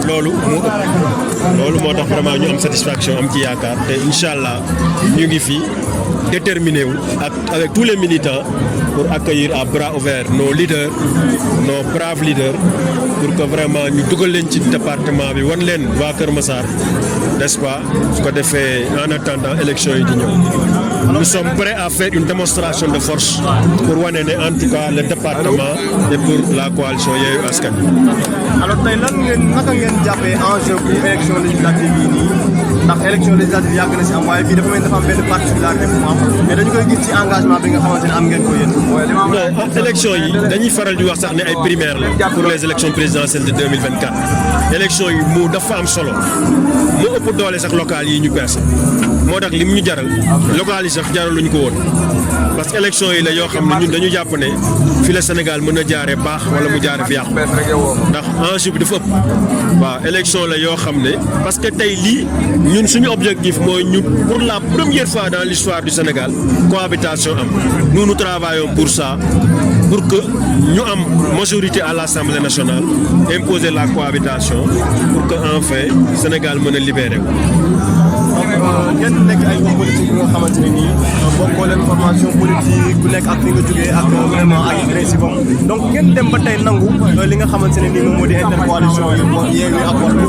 loolu moo tax vraiment ñu am satisfaction am ci yaakaar te incha allah ñu ngi fi déterminé wu avec tous les militants pour accueillir à bras ouverts nos leaders nos braves leaders pour que vraiment ñu dugal leen ci département bi wan leen waa Kër Massar n'est-ce pas su ko defee en attendant élection yi di ñëw. Nous sommes prêts à faire une démonstration de force pour wane ne en tout cas le département et pour la coalition Yewwi Askan Wi. alors tey naka ngeen jàppee enjeu bu élection législative yi nii ndax élection législative yàgg na si am waaye bii dafa mel ni dafa am benn particularité bu mu am mais dañu koy gis ci engagement bi nga xamante ne am ngeen ko yéen. non élection yi dañuy faral di wax sax ne ay primaires la pour les élections présidentielles de 2024 élection yi mu dafa am solo mu ëpp doole sax locales yi ñu peese moo tax lim ñu jaral locales yi sax jaraluñ ko woon parce que élection yi la yoo xam ne ñun dañu jàpp ne fi la Sénégal mën a jaaree baax wala mu jaaree fi yàqu ndax enjeu bi dafa ëpp waaw élection la yoo xam ne parce que tey lii ñun suñu objectif mooy ñu pour la première fois dans l'histoire du Sénégal cohabitation am nous travaillons pour ça pour que ñu am majorité à l'Assemblée nationale imposer la cohabitation pour que enfin Sénégal mën a libérer wu. ngeen nekk ay hommes politiques yi nga xamante ne nii bokkoo leen formation politique ku nekk ak fi nga jógee ak vraiment ay principe am donc ngeen dem ba tey nangu li nga xamante ne nii moom moo di intercoalition yi Yewwi ak Wallu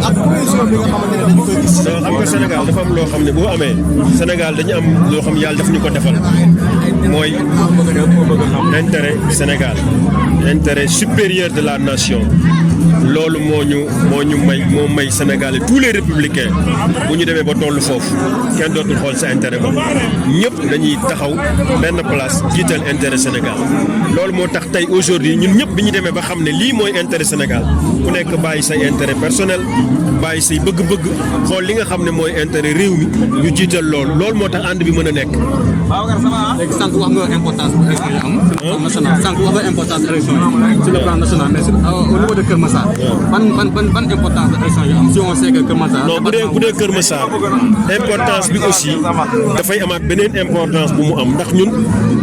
ak position bi nga xamante ne dañu koy gis. xam nga Sénégal dafa am loo xam ne boo amee Sénégal dañu am loo xam yàlla daf ñu ko defal mooy intérêt Sénégal intérêt supérieur de la nation. loolu moo ñu may Sénégal et tous les républicains bu ñu demee ba tollu foofu kenn dootul xool sa intérêt bopp ñëpp dañuy taxaw benn place jiital intérêt Sénégal loolu moo tax tey aujourd'hui ñun ñëpp bi ñu demee ba xam ne lii mooy intérêt Sénégal ku nekk bàyyi say intérêt personnel bàyyi say bëgg-bëgg xool li nga xam ne mooy intérêt réew mi ñu jiital loolu moo tax ànd bi mën a nekk. léegi sànq wax nga importance bu élection yi am. national sànq wax nga importance élection yi sur le plan national mais au niveau de Kër Massar. ban importance de élection yi am si on sait que Kër Massar. non bu dee Kër Massar importance bi aussi dafay amaat beneen importance bu mu am ndax ñun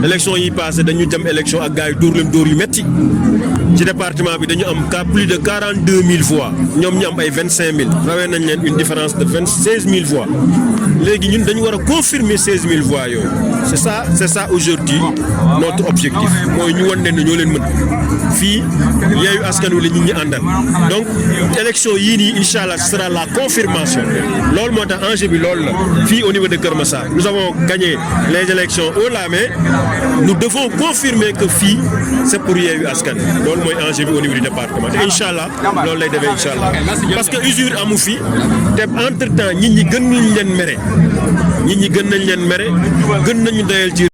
élection yi passé dañu dem élection ak gars yi dóor leen dóor yu metti ci département bi dañu am plus de 42 000 voix ñoom ñu am ay 25 000 rawee nañ leen une différence de 16 000 voix léegi ñun dañu war a confirmer 16 000 voix yooyu c'est ça aujourd'hui notre objectif mooy ñu wan leen ne ñoo leen mën fii Yewwi Askan Wi la nit ñi àndal donc élection yii nii incha allah ce sera la confirmation loolu moo tax enjeu bi loolu la fii au niveau de Kër Massar nous avons gagné les élections haut la main nous devons confirmer que fii c'est pour Yewwi Askan Wi loolu mooy enjeu bi au niveau du département te incha allah loolu lay demee incha allah parce que usure amu fi te entre temps nit ñi gën nañ leen mere gën nañu doyal ci